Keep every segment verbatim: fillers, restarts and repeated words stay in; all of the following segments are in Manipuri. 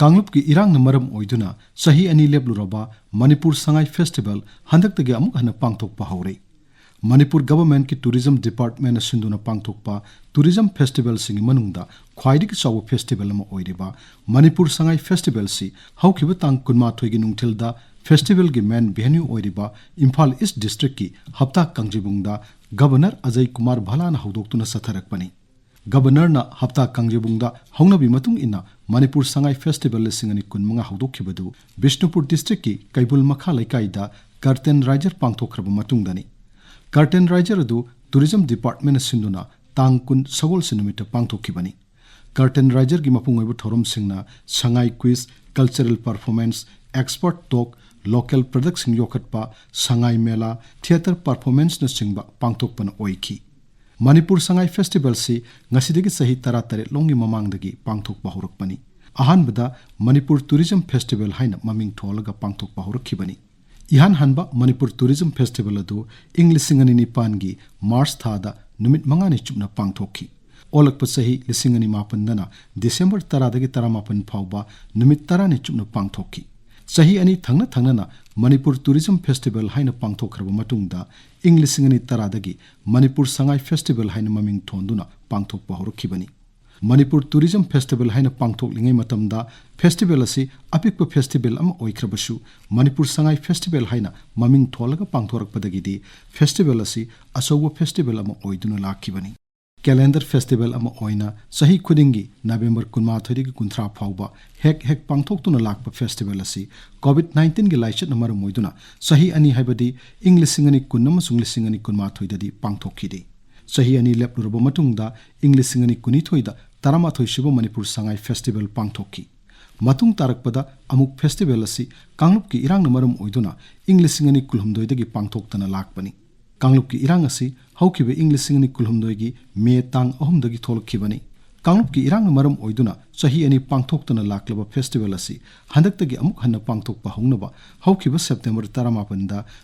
ꯀꯥꯡꯂꯨꯞꯀꯤ ꯏꯔꯥꯡꯅ ꯃꯔꯝ ꯑꯣꯏꯗꯨꯅ ꯆꯍꯤ ꯑꯅꯤ ꯂꯦꯞꯂꯨꯔꯕ ꯃꯅꯤꯄꯨꯔ ꯁꯉꯥꯏ ꯐꯦꯁꯇꯤꯚꯦꯜ ꯍꯟꯗꯛꯇꯒꯤ ꯑꯃꯨꯛ ꯍꯟꯅ ꯄꯥꯡꯊꯣꯛꯄ ꯍꯧꯔꯦ꯫ ꯃꯅꯤꯄꯨꯔ ꯒꯚꯔꯟꯃꯦꯟꯠꯀꯤ ꯇꯨꯔꯤꯖꯝ ꯗꯤꯄꯥꯔꯠꯃꯦꯟꯠꯅ ꯁꯤꯟꯗꯨꯅ ꯄꯥꯡꯊꯣꯛꯄ ꯇꯨꯔꯤꯖꯝ ꯐꯦꯁꯇꯤꯚꯦꯜꯁꯤꯡꯒꯤ ꯃꯅꯨꯡꯗ ꯈ꯭ꯋꯥꯏꯗꯒꯤ ꯆꯥꯎꯕ ꯐꯦꯁꯇꯤꯚꯦꯜ ꯑꯃ ꯑꯣꯏꯔꯤꯕ ꯃꯅꯤꯄꯨꯔ ꯁꯉꯥꯏ ꯐꯦꯁꯇꯤꯚꯦꯜꯁꯤ ꯍꯧꯈꯤꯕ ꯇꯥꯡ ꯀꯨꯟꯃꯥꯊꯣꯏꯒꯤ ꯅꯨꯡꯊꯤꯜꯗ ꯐꯦꯁꯇꯤꯚꯦꯜꯒꯤ ꯃꯦꯟ ꯚꯦꯅ꯭ꯌꯨ ꯑꯣꯏꯔꯤꯕ ꯏꯝꯐꯥꯜ ꯏꯁ ꯗꯤꯁꯇ꯭ꯔꯤꯛꯀꯤ ꯍꯞꯇꯥ ꯀꯥꯡꯖꯩꯕꯨꯡꯗ ꯒꯚꯔꯅꯔ ꯑꯖꯌ ꯀꯨꯃꯥꯔ ꯚꯥꯂꯥꯅ ꯍꯧꯗꯣꯛꯇꯨꯅ ꯆꯠꯊꯔꯛꯄꯅꯤ꯫ ꯒꯚꯔꯅꯔꯅ ꯍꯞꯇꯥ ꯀꯥꯡꯖꯩꯕꯨꯡꯗ ꯍꯧꯅꯕꯤ ꯃꯇꯨꯡ ꯏꯟꯅ ꯃꯅꯤꯄꯨꯔ ꯁꯉꯥꯏ ꯐꯦꯁꯇꯤꯚꯦꯜ ꯂꯤꯁꯤꯡ ꯑꯅꯤ ꯀꯨꯟꯃꯉꯥ ꯍꯧꯗꯣꯛꯈꯤꯕꯗꯨ ꯕꯤꯁꯅꯨꯄꯨꯔ ꯗꯤꯁꯇ꯭ꯔꯤꯛꯀꯤ ꯀꯩꯕꯨꯜ ꯃꯈꯥ ꯂꯩꯀꯥꯏꯗ ꯀꯔꯇꯦꯟ ꯔꯥꯏꯖꯔ ꯄꯥꯡꯊꯣꯛꯈ꯭ꯔꯕ ꯃꯇꯨꯡꯗꯅꯤ꯫ ꯀꯔꯇꯦꯟ ꯔꯥꯏꯖꯔ ꯑꯗꯨ ꯇꯨꯔꯤꯖꯝ ꯗꯤꯄꯥꯔꯠꯃꯦꯟꯠꯅ ꯁꯤꯟꯗꯨꯅ ꯇꯥꯡ ꯀꯨꯟ ꯁꯒꯣꯜꯁꯦꯟ ꯅꯨꯃꯤꯠꯇ ꯄꯥꯡꯊꯣꯛꯈꯤꯕꯅꯤ꯫ ꯀꯔꯇꯦꯟ ꯔꯥꯏꯖꯔꯒꯤ ꯃꯄꯨꯡ ꯑꯣꯏꯕ ꯊꯧꯔꯝꯁꯤꯡꯅ ꯁꯉꯥꯏ ꯀ꯭ꯋꯤꯖ, ꯀꯜꯆꯔꯦꯜ ꯄꯔꯐꯣꯔꯃꯦꯟꯁ, ꯑꯦꯛꯁꯄꯔꯠ ꯇꯣꯛ, ꯂꯣꯀꯦꯜ ꯄ꯭ꯔꯗꯛꯁꯤꯡ ꯌꯣꯛꯈꯠꯄ, ꯁꯉꯥꯏ ꯃꯦꯂꯥ, ꯊꯤꯌꯦꯇꯔ ꯄꯔꯐꯣꯔꯃꯦꯟꯁꯅꯆꯤꯡꯕ ꯄꯥꯡꯊꯣꯛꯄꯅ ꯑꯣꯏꯈꯤ꯫ ꯃꯅꯤꯄꯨꯔ ꯁꯉꯥꯏ ꯐꯦꯁꯇꯤꯚꯦꯜꯁꯤ ꯉꯁꯤꯗꯒꯤ ꯆꯍꯤ ꯇꯔꯥꯇꯔꯦꯠ ꯂꯣꯝꯒꯤ ꯃꯃꯥꯡꯗꯒꯤ ꯄꯥꯡꯊꯣꯛꯄ ꯍꯧꯔꯛꯄꯅꯤ꯫ ꯑꯍꯥꯟꯕꯗ ꯃꯅꯤꯄꯨꯔ ꯇꯨꯔꯤꯖꯝ ꯐꯦꯁꯇꯤꯚꯦꯜ ꯍꯥꯏꯅ ꯃꯃꯤꯡ ꯊꯣꯜꯂꯒ ꯄꯥꯡꯊꯣꯛꯄ ꯍꯧꯔꯛꯈꯤꯕꯅꯤ꯫ ꯏꯍꯥꯟ ꯍꯥꯟꯕ ꯃꯅꯤꯄꯨꯔ ꯇꯨꯔꯤꯖꯝ ꯐꯦꯁꯇꯤꯚꯦꯜ ꯑꯗꯨ ꯏꯪ ꯂꯤꯁꯤꯡ ꯑꯅꯤ ꯅꯤꯄꯥꯟꯒꯤ ꯃꯥꯔꯆ ꯊꯥꯗ ꯅꯨꯃꯤꯠ ꯃꯉꯥꯅꯤ ꯆꯨꯞꯅ ꯄꯥꯡꯊꯣꯛꯈꯤ꯫ ꯑꯣꯜꯂꯛꯄ ꯆꯍꯤ ꯂꯤꯁꯤꯡ ꯑꯅꯤ ꯃꯥꯄꯟꯗꯅ ꯗꯤꯁꯦꯝꯕꯔ ꯇꯔꯥꯗꯒꯤ ꯇꯔꯥꯃꯥꯄꯟ ꯐꯥꯎꯕ ꯅꯨꯃꯤꯠ ꯇꯔꯥꯅꯤ ꯆꯨꯞꯅ ꯄꯥꯡꯊꯣꯛꯈꯤ꯫ ꯆꯍꯤ ꯑꯅꯤ ꯊꯪꯅ ꯊꯪꯅꯅ ꯃꯅꯤꯄꯨꯔ ꯇꯨꯔꯤꯖꯝ ꯐꯦꯁꯇꯤꯚꯦꯜ ꯍꯥꯏꯅ ꯄꯥꯡꯊꯣꯛꯈ꯭ꯔꯕ ꯃꯇꯨꯡꯗ ꯏꯪ ꯂꯤꯁꯤꯡ ꯑꯅꯤ ꯇꯔꯥꯗꯒꯤ ꯃꯅꯤꯄꯨꯔ ꯁꯉꯥꯏ ꯐꯦꯁꯇꯤꯚꯦꯜ ꯍꯥꯏꯅ ꯃꯃꯤꯡ ꯊꯣꯟꯗꯨꯅ ꯄꯥꯡꯊꯣꯛꯄ ꯍꯧꯔꯛꯈꯤꯕꯅꯤ꯫ ꯃꯅꯤꯄꯨꯔ ꯇꯨꯔꯤꯖꯝ ꯐꯦꯁꯇꯤꯚꯦꯜ ꯍꯥꯏꯅ ꯄꯥꯡꯊꯣꯛꯂꯤꯉꯩ ꯃꯇꯝꯗ ꯐꯦꯁꯇꯤꯚꯦꯜ ꯑꯁꯤ ꯑꯄꯤꯛꯄ ꯐꯦꯁꯇꯤꯚꯦꯜ ꯑꯃ ꯑꯣꯏꯈ꯭ꯔꯕꯁꯨ, ꯃꯅꯤꯄꯨꯔ ꯁꯉꯥꯏ ꯐꯦꯁꯇꯤꯚꯦꯜ ꯍꯥꯏꯅ ꯃꯃꯤꯡ ꯊꯣꯜꯂꯒ ꯄꯥꯡꯊꯣꯔꯛꯄꯗꯒꯤꯗꯤ ꯐꯦꯁꯇꯤꯚꯦꯜ ꯑꯁꯤ ꯑꯆꯧꯕ ꯐꯦꯁꯇꯤꯚꯦꯜ ꯑꯃ ꯑꯣꯏꯗꯨꯅ ꯂꯥꯛꯈꯤꯕꯅꯤ꯫ ꯀꯦꯂꯦꯟꯗꯔ ꯐꯦꯁꯇꯤꯚꯦꯜ ꯑꯃ ꯑꯣꯏꯅ ꯆꯍꯤ ꯈꯨꯗꯤꯡꯒꯤ ꯅꯕꯦꯝꯕꯔ ꯀꯨꯟꯃꯥꯊꯣꯏꯗꯒꯤ ꯀꯨꯟꯊ꯭ꯔꯥ ꯐꯥꯎꯕ ꯍꯦꯛ ꯍꯦꯛ ꯄꯥꯡꯊꯣꯛꯇꯨꯅ ꯂꯥꯛꯄ ꯐꯦꯁꯇꯤꯚꯦꯜ ꯑꯁꯤ ꯀꯣꯚꯤꯗ ꯅꯥꯏꯟꯇꯤꯟꯒꯤ ꯂꯥꯏꯆꯠꯅ ꯃꯔꯝ ꯑꯣꯏꯗꯨꯅ ꯆꯍꯤ ꯑꯅꯤ, ꯍꯥꯏꯕꯗꯤ ꯏꯪ ꯂꯤꯁꯤꯡ ꯑꯅꯤ ꯀꯨꯟ ꯑꯃꯁꯨꯡ ꯂꯤꯁꯤꯡ ꯑꯅꯤ ꯀꯨꯟꯃꯥꯊꯣꯏꯗꯗꯤ ꯄꯥꯡꯊꯣꯛꯈꯤꯗꯦ꯫ ꯆꯍꯤ ꯑꯅꯤ ꯂꯦꯞꯂꯨꯔꯕ ꯃꯇꯨꯡꯗ ꯏꯪ ꯂꯤꯁꯤꯡ ꯑꯅꯤ ꯀꯨꯟꯅꯤꯊꯣꯏꯗ ꯇꯔꯥꯃꯥꯊꯣꯏ ꯁꯨꯕ ꯃꯅꯤꯄꯨꯔ ꯁꯉꯥꯏ ꯐꯦꯁꯇꯤꯚꯦꯜ ꯄꯥꯡꯊꯣꯛꯈꯤ꯫ ꯃꯇꯨꯡ ꯇꯥꯔꯛꯄꯗ ꯑꯃꯨꯛ ꯐꯦꯁꯇꯤꯚꯦꯜ ꯑꯁꯤ ꯀꯥꯡꯂꯨꯞꯀꯤ ꯏꯔꯥꯡꯅ ꯃꯔꯝ ꯑꯣꯏꯗꯨꯅ ꯏꯪ ꯂꯤꯁꯤꯡ ꯑꯅꯤ ꯀꯨꯟꯍꯨꯝꯗꯣꯏꯗꯒꯤ ꯄꯥꯡꯊꯣꯛꯇꯅ ꯂꯥꯛꯄꯅꯤ꯫ ꯀꯥꯡꯂꯨꯞꯀꯤ ꯏꯔꯥꯡ ꯑꯁꯤ ꯍꯧꯈꯤꯕ ꯏꯪ ꯂꯤꯁꯤꯡ ꯑꯅꯤ ꯀꯨꯟꯍꯨꯝꯗꯣꯏꯒꯤ ꯃꯦ ꯇꯥꯡ ꯑꯍꯨꯝꯗꯒꯤ ꯊꯣꯛꯂꯛꯈꯤꯕꯅꯤ꯫ ꯀꯥꯡꯂꯨꯞꯀꯤ ꯏꯔꯥꯡꯅ ꯃꯔꯝ ꯑꯣꯏꯗꯨꯅ ꯆꯍꯤ ꯑꯅꯤ ꯄꯥꯡꯊꯣꯛꯇꯅ ꯂꯥꯛꯂꯕ ꯐꯦꯁꯇꯤꯚꯦꯜ ꯑꯁꯤ ꯍꯟꯗꯛꯇꯒꯤ ꯑꯃꯨꯛ ꯍꯟꯅ ꯄꯥꯡꯊꯣꯛꯄ ꯍꯧꯅꯕ ꯍꯧꯈꯤꯕ ꯁꯦꯞꯇꯦꯝꯕꯔ ꯇꯔꯥꯃꯥꯄꯟꯗ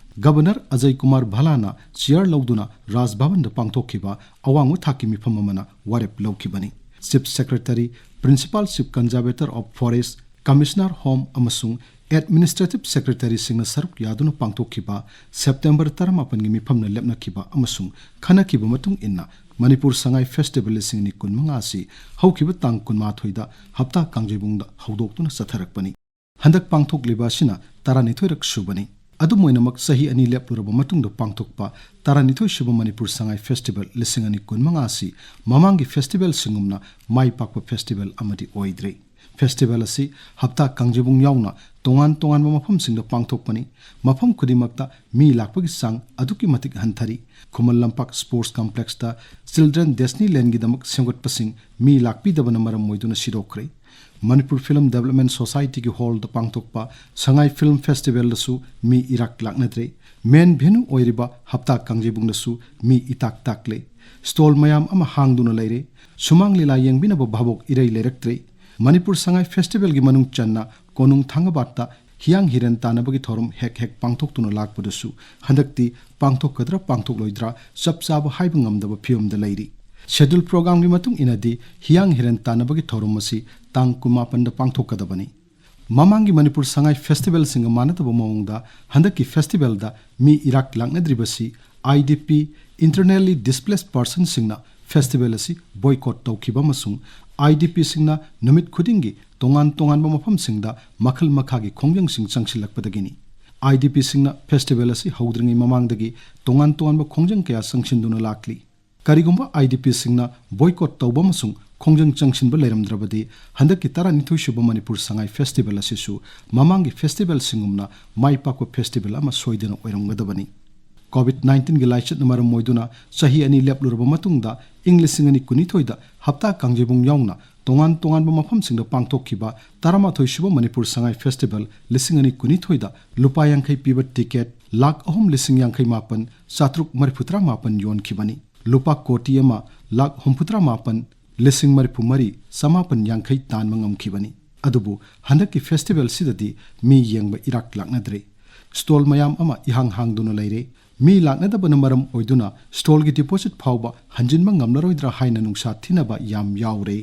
ꯒꯚꯔꯅꯔ ꯑꯖꯌ ꯀꯨꯃꯥꯔ ꯚꯥꯂꯥꯅ ꯆꯤꯌꯥꯔ ꯂꯧꯗꯨꯅ ꯔꯥꯖ ꯚꯕꯟꯗ ꯄꯥꯡꯊꯣꯛꯈꯤꯕ ꯑꯋꯥꯡꯕ ꯊꯥꯛꯀꯤ ꯃꯤꯐꯝ ꯑꯃꯅ ꯋꯥꯔꯦꯞ ꯂꯧꯈꯤꯕꯅꯤ꯫ Chief secretary Principal Chief Conservator of Forest, Commissioner Home ꯑꯃꯁꯨꯡ Administrative Secretaryꯁꯤꯡꯅ ꯁꯔꯨꯛ ꯌꯥꯗꯨꯅ ꯄꯥꯡꯊꯣꯛꯈꯤꯕ ꯁꯦꯞꯇꯦꯝꯕꯔ ꯇꯔꯥꯃꯥꯄꯟꯒꯤ ꯃꯤꯐꯝꯅ ꯂꯦꯞꯅꯈꯤꯕ ꯑꯃꯁꯨꯡ ꯈꯟꯅꯈꯤꯕ ꯃꯇꯨꯡ ꯏꯟꯅ ꯃꯅꯤꯄꯨꯔ ꯁꯉꯥꯏ ꯐꯦꯁꯇꯤꯚꯦꯜ ꯂꯤꯁꯤꯡ ꯑꯅꯤ ꯀꯨꯟꯃꯉꯥ ꯑꯁꯤ ꯍꯧꯈꯤꯕ ꯇꯥꯡ ꯀꯨꯟꯃꯥꯊꯣꯏꯗ ꯍꯞꯇꯥ ꯀꯥꯡꯖꯩꯕꯨꯡꯗ ꯍꯧꯗꯣꯛꯇꯨꯅ ꯆꯠꯊꯔꯛꯄꯅꯤ꯫ ꯍꯟꯗꯛ ꯄꯥꯡꯊꯣꯛꯂꯤꯕ ꯑꯁꯤꯅ ꯇꯔꯥꯅꯤꯊꯣꯏꯔꯛ ꯁꯨꯕꯅꯤ꯫ ꯑꯗꯨꯝ ꯑꯣꯏꯅꯃꯛ, ꯆꯍꯤ ꯑꯅꯤ ꯂꯦꯞꯂꯨꯔꯕ ꯃꯇꯨꯡꯗ ꯄꯥꯡꯊꯣꯛꯄ ꯇꯔꯥꯅꯤꯊꯣꯏ ꯁꯨꯕ ꯃꯅꯤꯄꯨꯔ ꯁꯉꯥꯏ ꯐꯦꯁꯇꯤꯚꯦꯜ ꯂꯤꯁꯤꯡ ꯑꯅꯤ ꯀꯨꯟꯃꯉꯥ ꯑꯁꯤ ꯃꯃꯥꯡꯒꯤ ꯐꯦꯁꯇꯤꯚꯦꯜꯁꯤꯡꯒꯨꯝꯅ ꯃꯥꯏ ꯄꯥꯛꯄ ꯐꯦꯁꯇꯤꯚꯦꯜ ꯑꯃꯗꯤ ꯑꯣꯏꯗ꯭ꯔꯦ꯫ ꯐꯦꯁꯇꯤꯚꯦꯜ ꯑꯁꯤ ꯍꯞꯇꯥ ꯀꯥꯡꯖꯩꯕꯨꯡ ꯌꯥꯎꯅ ꯇꯣꯉꯥꯟ ꯇꯣꯉꯥꯟꯕ ꯃꯐꯝꯁꯤꯡꯗ ꯄꯥꯡꯊꯣꯛꯄꯅꯤ꯫ ꯃꯐꯝ ꯈꯨꯗꯤꯡꯃꯛꯇ ꯃꯤ ꯂꯥꯛꯄꯒꯤ ꯆꯥꯡ ꯑꯗꯨꯛꯀꯤ ꯃꯇꯤꯛ ꯍꯟꯊꯔꯤ꯫ ꯈꯨꯃꯟ ꯂꯝꯄꯥꯛ ꯁ꯭ꯄꯣꯔꯠꯁ ꯀꯝꯄ꯭ꯂꯦꯛꯁꯇ ꯆꯤꯜꯗ꯭ꯔꯦꯟ ꯗꯦꯁꯅꯤ ꯂꯦꯟꯒꯤꯗꯃꯛ ꯁꯦꯝꯒꯠꯄꯁꯤꯡ ꯃꯤ ꯂꯥꯛꯄꯤꯗꯕꯅ ꯃꯔꯝ ꯑꯣꯏꯗꯨꯅ ꯁꯤꯗꯣꯛꯈ꯭ꯔꯦ꯫ ꯃꯅꯤꯄꯨꯔ ꯐꯤꯂꯝ ꯗꯦꯕꯂꯞꯃꯦꯟ ꯁꯣꯁꯥꯏꯇꯤꯒꯤ ꯍꯣꯜꯗ ꯄꯥꯡꯊꯣꯛꯄ ꯁꯉꯥꯏ ꯐꯤꯂꯝ ꯐꯦꯁꯇꯤꯚꯦꯜꯗꯁꯨ ꯃꯤ ꯏꯔꯥꯛ ꯂꯥꯛꯅꯗ꯭ꯔꯦ꯫ ꯃꯦꯟ ꯚꯦꯅꯨ ꯑꯣꯏꯔꯤꯕ ꯍꯞꯇꯥ ꯀꯥꯡꯖꯩꯕꯨꯡꯗꯁꯨ ꯃꯤ ꯏꯇꯥꯛ ꯇꯥꯛꯂꯦ꯫ ꯁ꯭ꯇꯣꯜ ꯃꯌꯥꯝ ꯑꯃ ꯍꯥꯡꯗꯨꯅ ꯂꯩꯔꯦ꯫ ꯁꯨꯃꯥꯡ ꯂꯤꯂꯥ ꯌꯦꯡꯕꯤꯅꯕ ꯚꯥꯕꯣꯛ ꯏꯔꯩ ꯂꯩꯔꯛꯇ꯭ꯔꯦ꯫ ꯃꯅꯤꯄꯨꯔ ꯁꯉꯥꯏ ꯐꯦꯁꯇꯤꯚꯦꯜꯒꯤ ꯃꯅꯨꯡ ꯆꯟꯅ ꯀꯣꯅꯨꯡ ꯊꯥꯡꯒꯕꯥꯠꯇ ꯍꯤꯌꯥꯡ ꯍꯤꯔꯦꯟ ꯇꯥꯟꯅꯕꯒꯤ ꯊꯧꯔꯝ ꯍꯦꯛ ꯍꯦꯛ ꯄꯥꯡꯊꯣꯛꯇꯨꯅ ꯂꯥꯛꯄꯗꯨꯁꯨ ꯍꯟꯗꯛꯇꯤ ꯄꯥꯡꯊꯣꯛꯀꯗ꯭ꯔꯥ ꯄꯥꯡꯊꯣꯛꯂꯣꯏꯗ꯭ꯔꯥ ꯆꯞ ꯆꯥꯕ ꯍꯥꯏꯕ ꯉꯝꯗꯕ ꯐꯤꯕꯝꯗ ꯂꯩꯔꯤ꯫ ꯁꯦꯗ꯭ꯌꯨꯜ ꯄ꯭ꯔꯣꯒ꯭ꯔꯥꯝꯒꯤ ꯃꯇꯨꯡ ꯏꯟꯅꯗꯤ ꯍꯤꯌꯥꯡ ꯍꯤꯔꯦꯟ ꯇꯥꯟꯅꯕꯒꯤ ꯊꯧꯔꯝ ꯑꯁꯤ ꯇꯥꯡ ꯀꯨꯟꯃꯥꯄꯟꯗ ꯄꯥꯡꯊꯣꯛꯀꯗꯕꯅꯤ꯫ ꯃꯃꯥꯡꯒꯤ ꯃꯅꯤꯄꯨꯔ ꯁꯉꯥꯏ ꯐꯦꯁꯇꯤꯚꯦꯜꯁꯤꯡꯒ ꯃꯥꯟꯅꯗꯕ ꯃꯑꯣꯡꯗ ꯍꯟꯗꯛꯀꯤ ꯐꯦꯁꯇꯤꯚꯦꯜꯗ ꯃꯤ ꯏꯔꯥꯛ ꯂꯥꯛꯅꯗ꯭ꯔꯤꯕꯁꯤ I D P, Internally Displaced Personsꯁꯤꯡꯅ ꯐꯦꯁꯇꯤꯚꯦꯜ ꯑꯁꯤ ꯕꯣꯏꯀꯣꯠ ꯇꯧꯈꯤꯕ ꯑꯃꯁꯨꯡ ꯑꯥꯏ ꯗꯤ ꯄꯤꯁꯤꯡꯅ ꯅꯨꯃꯤꯠ ꯈꯨꯗꯤꯡꯒꯤ ꯇꯣꯉꯥꯟ ꯇꯣꯉꯥꯟꯕ ꯃꯐꯝꯁꯤꯡꯗ ꯃꯈꯜ ꯃꯈꯥꯒꯤ ꯈꯣꯡꯖꯪꯁꯤꯡ ꯆꯪꯁꯤꯜꯂꯛꯄꯗꯒꯤꯅꯤ꯫ ꯑꯥꯏ ꯗꯤ ꯄꯤꯁꯤꯡꯅ ꯐꯦꯁꯇꯤꯚꯦꯜ ꯑꯁꯤ ꯍꯧꯗ꯭ꯔꯤꯉꯩ ꯃꯃꯥꯡꯗꯒꯤ ꯇꯣꯉꯥꯟ ꯇꯣꯉꯥꯟꯕ ꯈꯣꯡꯖꯪ ꯀꯌꯥ ꯆꯪꯁꯤꯟꯗꯨꯅ ꯂꯥꯛꯂꯤ꯫ ꯀꯔꯤꯒꯨꯝꯕ ꯑꯥꯏ ꯗꯤ ꯄꯤꯁꯤꯡꯅ ꯕꯣꯏꯀꯣꯠ ꯇꯧꯕ ꯑꯃꯁꯨꯡ ꯈꯣꯡꯖꯪ ꯆꯪꯁꯤꯟꯕ ꯂꯩꯔꯝꯗ꯭ꯔꯕꯗꯤ ꯍꯟꯗꯛꯀꯤ ꯇꯔꯥꯅꯤꯊꯣꯏ ꯁꯨꯕ ꯃꯅꯤꯄꯨꯔ ꯁꯉꯥꯏ ꯐꯦꯁꯇꯤꯚꯦꯜ ꯑꯁꯤꯁꯨ ꯃꯃꯥꯡꯒꯤ ꯐꯦꯁꯇꯤꯚꯦꯜꯁꯤꯡꯒꯨꯝꯅ ꯃꯥꯏ ꯄꯥꯛꯄ ꯐꯦꯁꯇꯤꯚꯦꯜ ꯑꯃ ꯁꯣꯏꯗꯅ ꯑꯣꯏꯔꯝꯒꯗꯕꯅꯤ꯫ ꯀꯣꯚꯤꯗ ꯅꯥꯏꯟꯇꯤꯟꯒꯤ ꯂꯥꯏꯆꯠꯅ ꯃꯔꯝ ꯑꯣꯏꯗꯨꯅ ꯆꯍꯤ ꯑꯅꯤ ꯂꯦꯞꯂꯨꯔꯕ ꯃꯇꯨꯡꯗ ꯏꯪ ꯂꯤꯁꯤꯡ ꯑꯅꯤ ꯀꯨꯟꯅꯤꯊꯣꯏꯗ ꯍꯞꯇꯥ ꯀꯥꯡꯖꯩꯕꯨꯡ ꯌꯥꯎꯅ ꯇꯣꯉꯥꯟ ꯇꯣꯉꯥꯟꯕ ꯃꯐꯝꯁꯤꯡꯗ ꯄꯥꯡꯊꯣꯛꯈꯤꯕ ꯇꯔꯥꯃꯥꯊꯣꯏ ꯁꯨꯕ ꯃꯅꯤꯄꯨꯔ ꯁꯉꯥꯏ ꯐꯦꯁꯇꯤꯚꯦꯜ ꯂꯤꯁꯤꯡ ꯑꯅꯤ ꯀꯨꯟꯅꯤꯊꯣꯏꯗ ꯂꯨꯄꯥ ꯌꯥꯡꯈꯩ ꯄꯤꯕ ꯇꯤꯀꯦꯠ ꯂꯥꯈ ꯑꯍꯨꯝ ꯂꯤꯁꯤꯡ ꯌꯥꯡꯈꯩ ꯃꯥꯄꯟ ꯆꯥꯇ꯭ꯔꯨꯛ ꯃꯔꯤꯐꯨꯇꯔꯥ ꯃꯥꯄꯟ ꯌꯣꯟꯈꯤꯕꯅꯤ꯫ ꯂꯨꯄꯥ ꯀꯣꯇꯤ ꯑꯃ ꯂꯥꯈ ꯍꯨꯝꯐꯨꯇꯔꯥ ꯃꯥꯄꯟ ꯂꯤꯁꯤꯡ ꯃꯔꯤꯐꯨ ꯃꯔꯤ ꯆꯃꯥꯄꯟ ꯌꯥꯡꯈꯩ ꯇꯥꯟꯕ ꯉꯝꯈꯤꯕꯅꯤ꯫ ꯑꯗꯨꯕꯨ ꯍꯟꯗꯛꯀꯤ ꯐꯦꯁꯇꯤꯚꯦꯜꯁꯤꯗꯗꯤ ꯃꯤ ꯌꯦꯡꯕ ꯏꯔꯥꯛ ꯂꯥꯛꯅꯗ꯭ꯔꯦ꯫ ꯁ꯭ꯇꯣꯜ ꯃꯌꯥꯝ ꯑꯃ ꯏꯍꯥꯡ ꯍꯥꯡꯗꯨꯅ ꯂꯩꯔꯦ꯫ ꯃꯤ ꯂꯥꯛꯅꯗꯕꯅ ꯃꯔꯝ ꯑꯣꯏꯗꯨꯅ ꯁ꯭ꯇꯣꯜꯒꯤ ꯗꯤꯄꯣꯖꯤꯠ ꯐꯥꯎꯕ ꯍꯟꯖꯤꯟꯕ ꯉꯝꯂꯔꯣꯏꯗ꯭ꯔꯥ ꯍꯥꯏꯅ ꯅꯨꯡꯁꯥ ꯊꯤꯅꯕ ꯌꯥꯝ ꯌꯥꯎꯔꯦ꯫